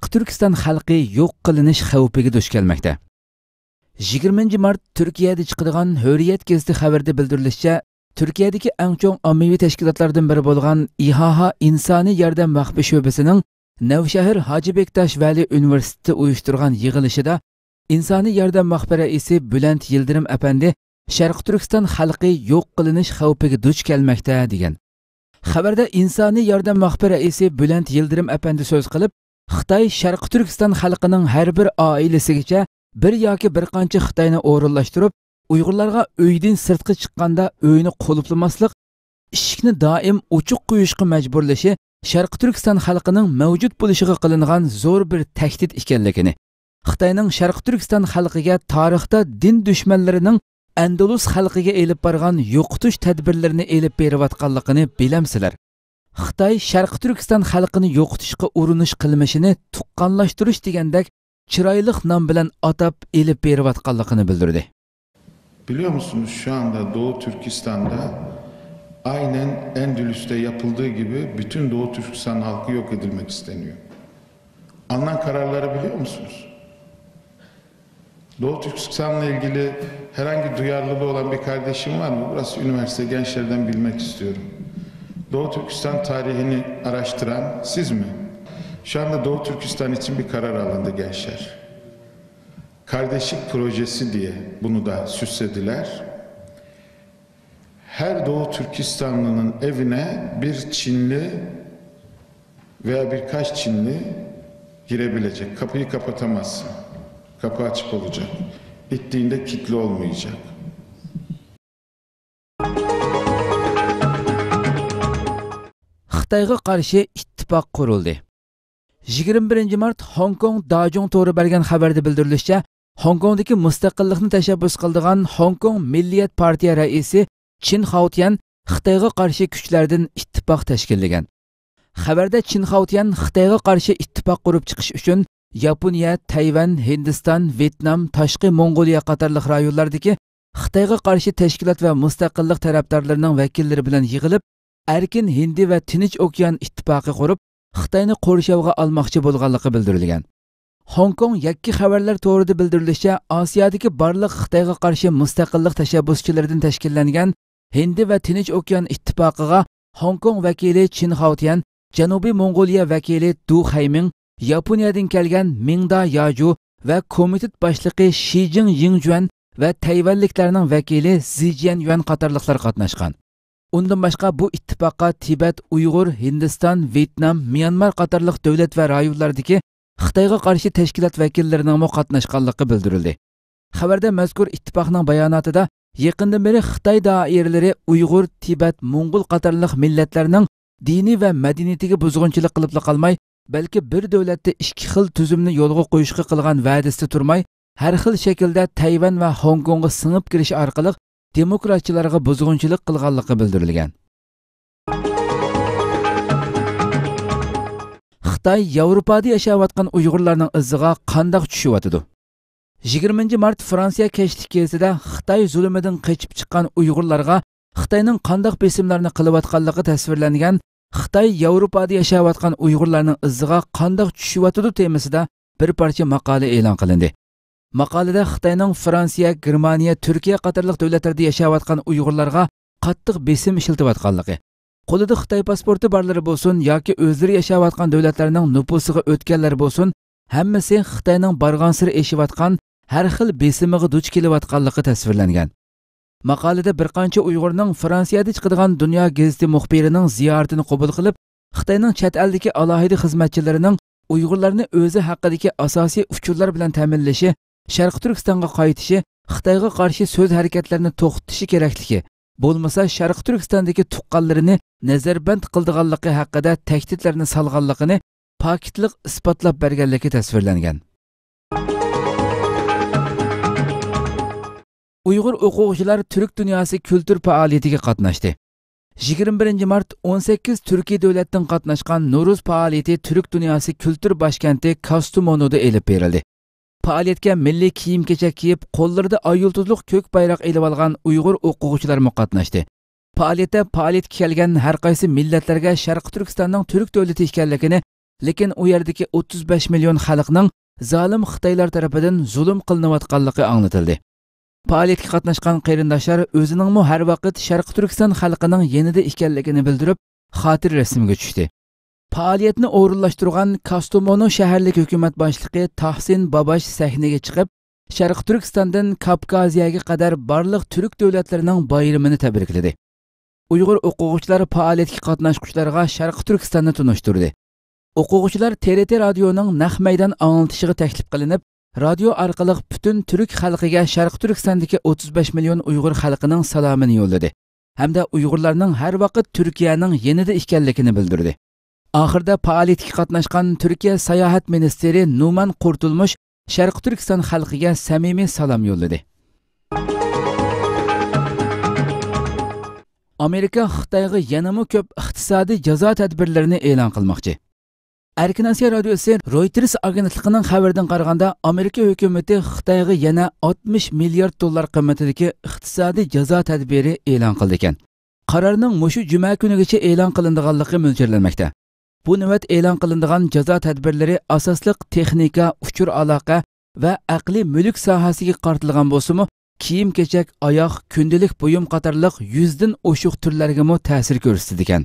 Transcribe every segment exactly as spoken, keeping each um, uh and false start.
شەرقىي تۈركىستان خەلقى يوق قىلىنىش خەۋپىگە دۇچ كەلمەكتە. يىگىرمىنچى مارت تۈركىيەدە چىقىدىغان ھۆرىيەت گېزىتى خەۋىرىدە بىلدۈرۈلۈشىچە، تۈركىيەدىكى ئەڭ چوڭ ئاممىۋى تەشكىلاتلاردىن بىرى بولغان ئىھاھا ئىنسانىي ياردەم مەخپىي شۆبىسىنىڭ نەۋشەھىر ھاجى بەكتاش ۋەلى ئۇنىۋېرسىتېتى ئۇيۇشتۇرغان يىغىلىشىدا ئىنسانىي ياردەم مەخپىي رەئىسى بۈلەنت يىلدىرىم ئەپەندى شەرقىي تۈركىستان خەلقى يوق قىلىنىش خەۋپىگە دۇچ كەلمەكتە، دېگەن. خەۋەردە ئىنسانىي ياردەم مەخپىي رەئىسى بۈلەنت يىلدىرىم ئەپەندى سۆز قىلىپ، خىتاي شەرقىي تۈركىستان خەلقىنىڭ ھەر بىر ئائىلىسىگىچە بىر ياكى بىر قانچە خىتاينى ئورۇنلاشتۇرۇپ، ئۇيغۇرلارغا ئۆيدىن سىرتقا چىققاندا ئۆينى قۇلۇپلىماسلىق، ئىشىكنى دائىم ئوچۇق قويۇشقا مەجبۇرلىشى شەرقىي تۈركىستان خەلقىنىڭ مەۋجۇت بولۇشىغا قىلىنغان زور بىر تەھدىت ئىكەنلىكىنى، خىتاينىڭ شەرقىي تۈركىستان خەلقىگە تارىختا دىن دۈشمەنلىرىنىڭ ئەندۇلۇس خەلقىگە ئېلىپ بارغان يوقىتىش تەدبىرلىرىنى ئېلىپ بېرىۋاتقانلىقىنى بىلەمسىلەر؟ خىتاي شەرقىي تۈركىستان خەلقىنى يوقىتىشقا ئۇرۇنۇش قىلمىشىنى تۇغقانلاشتۇرۇش دېگەندەك چىرايلىق نام بىلەن ئاتاپ ئېلىپ بېرىۋاتقانلىقىنى بىلدۈردى. Biliyor musunuz şu anda Doğu Türkistan'da aynen Endülüs'te yapıldığı gibi bütün Doğu Türkistan halkı yok edilmek isteniyor. Alınan kararları biliyor musunuz? Doğu Türkistan'la ilgili herhangi duyarlılığı olan bir kardeşim var mı? Burası üniversite, gençlerden bilmek istiyorum. Doğu Türkistan tarihini araştıran siz mi? Şu anda Doğu Türkistan için bir karar alındı gençler. Kardeşlik projesi diye bunu da süslediler. Her Doğu Türkistanlının evine bir Çinli veya birkaç Çinli girebilecek. Kapıyı kapatamazsın. Kapı açık olacak. İttiğinde kilitli olmayacak. خىتايغا قارشى ئىتتىپاق قۇرۇلدى. يىگىرمە بىرىنچى مارت خوڭكوڭ داجۇڭ تورى بەرگەن خەۋەردە بىلدۈرۈلۈشىچە، خوڭكوڭدىكى مۇستەقىللىقنى تەشەببۇس قىلىدىغان خوڭكوڭ مىللىيەت پارتىيە رەئىسى چىن خاۋتيەن خىتايغا قارشى كۈچلەردىن ئىتتىپاق تەشكىللىگەن. خەۋەردە چىن خاۋتيەن خىتايغا قارشى ئىتتىپاق قۇرۇپ چىقىش ئۈچۈن ياپونىيە، تەيۋەن، ھىندىستان، ۋيېتنام، تاشقى موڭغۇلىيە قاتارلىق رايونلاردىكى خىتايغا قارشى تەشكىلات ۋە مۇستەقىللىق تەرەپدارلىرىنىڭ ۋەكىللىرى بىلەن يىغىلىپ، ئەركىن ھىندى ۋە تىنچ ئوكيان ئىتتىپاقى قۇرۇپ، خىتاينى قورشاۋغا ئالماقچى بولغانلىقى بىلدۈرۈلگەن. خوڭكوڭ يەككە خەۋەرلەر تورىدا بىلدۈرۈلۈشىچە، ئاسىيادىكى بارلىق خىتايغا قارشى مۇستەقىللىق تەشەببۇسچىلىرىدىن تەشكىللەنگەن ھىندى ۋە تىنچ ئوكيان ئىتتىپاقىغا خوڭكوڭ ۋەكىلى چىن خاۋتيەن، جەنۇبىي موڭغۇلىيە ۋەكىلى دۇ خەيمىڭ، ياپونىيەدىن كەلگەن مىڭدا ياجۇ ۋە كومىتېت باشلىقى شىجىڭ يىڭجۈەن ۋە تەيۋەنلىكلەرنىڭ ۋەكىلى زى جيەنيۈەن قاتارلىقلار قاتناشقان. ئۇندىن باشقا، بۇ ئىتتىپاققا تىبەت، ئۇيغۇر، ھىندىستان، ۋيېتنام، ميانمار قاتارلىق دۆلەت ۋە رايونلاردىكى خىتايغا قارشى تەشكىلات ۋەكىللىرىنىڭمۇ قاتناشقانلىقى بىلدۈرۈلدى. خەۋەردە مەزكۇر ئىتتىپاقنىڭ باياناتىدا، يېقىندىن بېرى خىتاي دائىرىلىرى ئۇيغۇر، تىبەت، موڭغۇل قاتارلىق مىللەتلەرنىڭ دىنى ۋە مەدەنىيىتىگە بۇزغۇنچىلىق قىلىپلا قالماي، بەلكى بىر دۆلەتتە ئىككى خىل تۈزۈمنى يولغا قويۇشقا قىلغان ۋەدىسىدە تۇرماي، ھەر خىل شەكىلدە تەيۋەن ۋە خوڭكوڭغا سىڭىپ كىرىش ئارقىلىق دېموكراتچىلارغا بۇزغۇنچىلىق قىلغانلىقى بىلدۈرۈلگەن. خىتاي ياۋروپادا ياشاۋاتقان ئۇيغۇرلارنىڭ ئىزىغا قانداق چۈشۈۋاتىدۇ؟ يىگىرمىنچى مارت فرانسىيە كەچلىك گېزىتىدە خىتاي زۇلۇمىدىن قېچىپ چىققان ئۇيغۇرلارغا خىتاينىڭ قانداق بېسىملارنى قىلىۋاتقانلىقى تەسۋىرلەنگەن خىتاي ياۋروپادا ياشاۋاتقان ئۇيغۇرلارنىڭ ئىزىغا قانداق چۈشۈۋاتىدۇ تېمىسىدا بىر پارچە ماقالە ئېلان قىلىندى. ماقالىدە خىتاينىڭ فرانسىيە، گېرمانىيە، تۈركىيە قاتارلىق دۆلەتلەردە ياشاۋاتقان ئۇيغۇرلارغا قاتتىق بېسىم ئىشلىتىۋاتقانلىقى، قولىدا خىتاي پاسپورتى بارلىرى بولسۇن ياكى ئۆزلىرى ياشاۋاتقان دۆلەتلەرنىڭ نوپۇسىغا ئۆتكەنلەر بولسۇن، ھەممىسى خىتاينىڭ بارغانسېرى ئېشىۋاتقان ھەر خىل بېسىمىغا دۇچ كېلىۋاتقانلىقى تەسۋىرلەنگەن. ماقالىدە بىر قانچە ئۇيغۇرنىڭ فرانسىيەدە چىقىدىغان دۇنيا گېزىتى مۇخبىرىنىڭ زىيارىتىنى قوبۇل قىلىپ، خىتاينىڭ چەت ئەلدىكى ئالاھىدە خىزمەتچىلىرىنىڭ ئۇيغۇرلارنى ئۆزى ھەققىدىكى ئاساسىي ئۇچۇرلار بىلەن تەمىنلىشى، شەرقىي تۈركىستانغا قايتىشى، خىتايغا قارشى سۆز ھەرىكەتلىرىنى توختىتىشى كېرەكلىكى، بولمىسا شەرقىي تۈركىستاندىكى تۇغقانلىرىنى نەزەربەند قىلىدىغانلىقى ھەققىدە تەھدىتلەرنى سالغانلىقىنى پاكىتلىق ئىسپاتلاپ بەرگەنلىكى تەسۋىرلەنگەن. ئۇيغۇر ئوقۇغۇچىلار تۈرك دۇنياسى كۈلتۈر پائالىيىتىگە قاتناشتى. يىگىرمە بىرىنچى مارت ئون سەككىز تۈركىي دۆلەتتىن قاتناشقان نورۇز پائالىيىتى تۈرك دۇنياسى كۈلتۈر باشكەنتى كاستۇمونۇدا ئېلىپ بېرىلدى. پائالىيەتكە مىللىي كىيىم-كېچەك كىيىپ، قوللىرىدا ئاي يۇلتۇزلۇق كۆك بايراق ئېلىۋالغان ئۇيغۇر ئوقۇغۇچىلارمۇ قاتناشتى. پائالىيەتتە پائالىيەتكە كەلگەن ھەر قايسى مىللەتلەرگە شەرقىي تۈركىستاننىڭ تۈرك دۆلىتى ئىكەنلىكىنى، لېكىن ئۇ يەردىكى ئوتتۇز بەش مىليون خەلقنىڭ زالىم خىتايلار تەرىپىدىن زۇلۇم قىلىنىۋاتقانلىقى ئاڭلىتىلدى. پائالىيەتكە قاتناشقان قېرىنداشلار ئۆزىنىڭمۇ ھەر ۋاقىت شەرقىي تۈركىستان خەلقىنىڭ يېنىدا ئىكەنلىكىنى بىلدۈرۈپ، خاتىرە رەسىمگە چۈشتى. پائالىيەتنى ئورۇنلاشتۇرغان كاستومونۇ شەھەرلىك ھۆكۈمەت باشلىقى تاھسىن باباش سەھنىگە چىقىپ، شەرقىي تۈركىستاندىن كاپكازىيەگە قەدەر بارلىق تۈرك دۆلەتلىرىنىڭ بايرىمىنى تەبرىكلىدى. ئۇيغۇر ئوقۇغۇچىلار پائالىيەتكە قاتناشقۇچىلارغا شەرقىي تۈركىستاننى تونۇشتۇردى. ئوقۇغۇچىلار تې رې تې رادىيونىڭ نەق مەيدان ئاڭلىتىشىغا تەكلىپ قىلىنىپ، رادىيو ئارقىلىق پۈتۈن تۈرك خەلقىگە شەرقىي تۈركىستاندىكى ئوتتۇز بەش مىليون ئۇيغۇر خەلقىنىڭ سالامىنى يوللىدى ھەمدە ئۇيغۇرلارنىڭ ھەر ۋاقىت تۈركىيەنىڭ يېنىدا ئىكەنلىكىنى بىلدۈردى. ئاخىرىدا پائالىيەتكە قاتناشقان تۈركىيە ساياھەت مىنىستىرى نۇمان قۇرتۇلمۇش شەرقىي تۈركىستان خەلقىگە سەمىمىي سالام يوللىدى. ئامېرىكا خىتايغا يەنىمۇ كۆپ ئىقتىسادىي جازا تەدبىرلىرىنى ئېلان قىلماقچى. ئەركىن ئاسىيا رادىيوسى رويتېرس ئاگېنتلىقىنىڭ خەۋىرىدىن قارىغاندا، ئامېرىكا ھۆكۈمىتى خىتايغا يەنە ئاتمىش مىليارد دوللار قىممىتىدىكى ئىقتىسادىي جازا تەدبىرى ئېلان قىلىدىكەن. قارارنىڭ مۇشۇ جۈمە كۈنىگىچە ئېلان قىلىنىدىغانلىقى مۆلچەرلەنمەكتە. بۇ نۆۋەت ئېلان قىلىنىدىغان جازا تەدبىرلىرى ئاساسلىق تېخنىكا، ئۇچۇر ئالاقە ۋە ئەقلىي مۈلۈك ساھەسىگە قارىتىلغان بولسىمۇ، كىيىم-كېچەك، ئاياغ، كۈندىلىك بۇيۇم قاتارلىق يۈزدىن ئوشۇق تۈرلەرگىمۇ تەسىر كۆرسىتىدىكەن.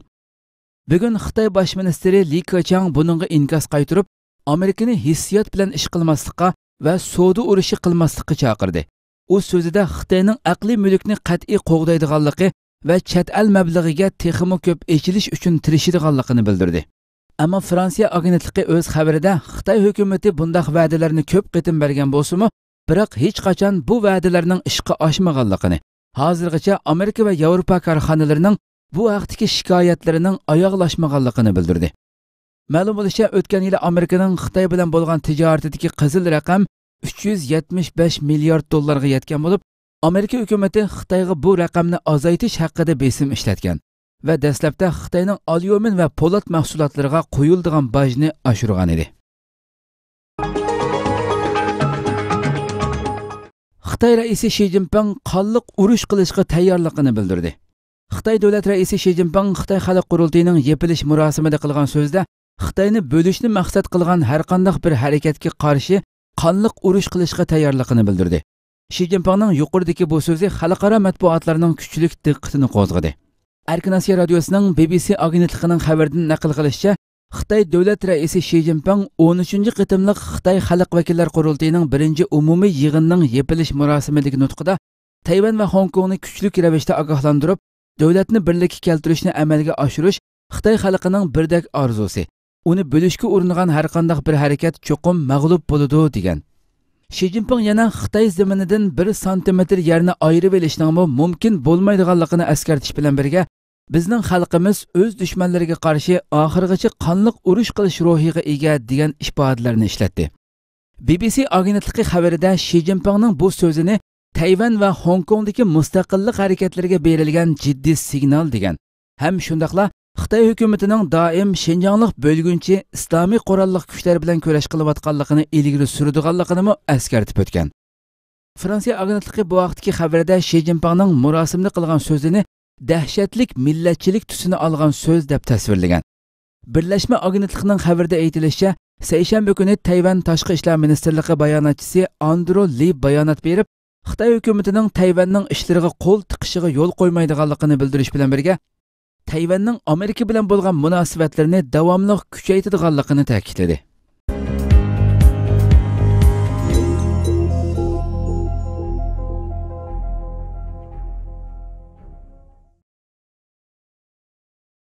بۈگۈن خىتاي باش مىنىستىرى لى كېچياڭ بۇنىڭغا ئىنكاس قايتۇرۇپ، ئامېرىكىنى ھېسسىيات بىلەن ئىش قىلماسلىققا ۋە سودا ئۇرۇشى قىلماسلىققا چاقىردى. ئۇ سۆزىدە خىتاينىڭ ئەقلىي مۈلۈكنى قەتئىي قوغدايدىغانلىقى ۋە چەت ئەل مەبلىغىگە تېخىمۇ كۆپ ئېچىلىش ئۈچۈن تىرىشىدىغانلىقىنى بىلدۈردى. ئەمما فرانسىيە ئاگېنتلىقى ئۆز خەۋىرىدە خىتاي ھۆكۈمىتى بۇنداق ۋەدىلەرنى كۆپ قېتىم بەرگەن بولسىمۇ، بىراق ھېچقاچان بۇ ۋەدىلەرنىڭ ئىشقا ئاشمىغانلىقىنى، ھازىرغىچە ئامېرىكا ۋە ياۋروپا كارخانىلىرىنىڭ بۇ ھەقتىكى شىكايەتلىرىنىڭ ئاياغلاشمىغانلىقىنى بىلدۈردى. مەلۇم بولۇشىچە، ئۆتكەن يىلى ئامېرىكىنىڭ خىتاي بىلەن بولغان تىجارىتىدىكى قىزىل رەقەم ئۈچ يۈز يەتمىش بەش مىليارد دوللارغا يەتكەن بولۇپ، ئامېرىكا ھۆكۈمىتى خىتايغا بۇ رەقەمنى ئازايتىش ھەققىدە بېسىم ئىشلەتكەن ۋە دەسلەپتە خىتاينىڭ ئاليۇمىن ۋە پولات مەھسۇلاتلىرىغا قويۇلىدىغان باجنى ئاشۇرغان ئىدى. خىتاي رەئىسى شى جىنپىڭ قانلىق ئۇرۇش قىلىشقا تەييارلىقىنى بىلدۈردى. خىتاي دۆلەت رەئىسى شى جىنپىڭ خىتاي خەلق قۇرۇلتىيىنىڭ يېپىلىش مۇراسىمىدا قىلغان سۆزىدە، خىتاينى بۆلۈشنى مەقسەت قىلغان ھەرقانداق بىر ھەرىكەتكە قارشى قانلىق ئۇرۇش قىلىشقا تەييارلىقىنى بىلدۈردى. شى جىنپىڭنىڭ يۇقىرىدىكى بۇ سۆزى خەلقئارا مەتبۇئاتلارنىڭ كۈچلۈك دىققىتىنى قوزغىدى. ئەركىن ئاسىيا رادىيوسىنىڭ بى بى سى ئاگېنتلىقىنىڭ خەۋىرىدىن نەقىل قىلىشىچە، خىتاي دۆلەت رەئىسى شى جىنپىڭ ئون ئۈچىنچى قېتىملىق خىتاي خەلق ۋەكىللەر قۇرۇلتىيىنىڭ بىرىنچى ئومۇمىي يىغىنىنىڭ يېپىلىش مۇراسىمىدىكى نۇتقىدا تەيۋەن ۋە خوڭكوڭنى كۈچلۈك رەۋىشتە ئاگاھلاندۇرۇپ، دۆلەتنى بىرلىككە كەلتۈرۈشنى ئەمەلگە ئاشۇرۇش خىتاي خەلقىنىڭ بىردەك ئارزۇسى، ئۇنى بۆلۈشكە ئۇرۇنغان ھەرقانداق بىر ھەرىكەت چوقۇم مەغلۇپ بولىدۇ، دېگەن. شى جىنپىڭ يەنە خىتاي زېمىنىدىن بىر سانتىمېتىر يەرنى ئايرىۋېلىشنىڭمۇ مۇمكىن بولمايدىغانلىقىنى ئەسكەرتىش بىلەن بىرگە، بىزنىڭ خەلقىمىز ئۆز دۈشمەنلىرىگە قارشى ئاخىرغىچە قانلىق ئۇرۇش قىلىش روھىغا ئىگە، دېگەن ئىپادىلەرنى ئىشلەتتى. بى بى سى ئاگېنتلىقى خەۋىرىدە شى جىنپىڭنىڭ بۇ سۆزىنى تەيۋەن ۋە خوڭكوڭدىكى مۇستەقىللىق ھەرىكەتلىرىگە بېرىلگەن جىددىي سىگنال، دېگەن ھەم شۇنداقلا خىتاي ھۆكۈمىتىنىڭ دائىم شىنجاڭلىق بۆلگۈنچى ئىسلامىي قوراللىق كۈچلەر بىلەن كۈرەش قىلىۋاتقانلىقىنى ئىلگىرى سۈرىدىغانلىقىنىمۇ ئەسكەرتىپ ئۆتكەن. فرانسىيە ئاگېنتلىقى بۇ ھەقتىكى خەۋىرىدە شى جىنپىڭنىڭ مۇراسىمدا قىلغان سۆزىنى دەھشەتلىك مىللەتچىلىك تۈسىنى ئالغان سۆز دەپ تەسۋىرلىگەن. بىرلەشمە ئاگېنتلىقىنىڭ خەۋىرىدە ئېيتىلىشىچە، سەيشەنبە كۈنى تەيۋەن تاشقى ئىشلار مىنىستىرلىقى باياناتچىسى ئاندرو لى بايانات بېرىپ، خىتاي ھۆكۈمىتىنىڭ تەيۋەننىڭ ئىشلىرىغا قول تىقىشىغا يول قويمايدىغانلىقىنى بىلدۈرۈش بىلەن بىرگە، تەيۋەننىڭ ئامېرىكا بىلەن بولغان مۇناسىۋەتلىرىنى داۋاملىق كۈچەيتىدىغانلىقىنى تەكىتلىدى.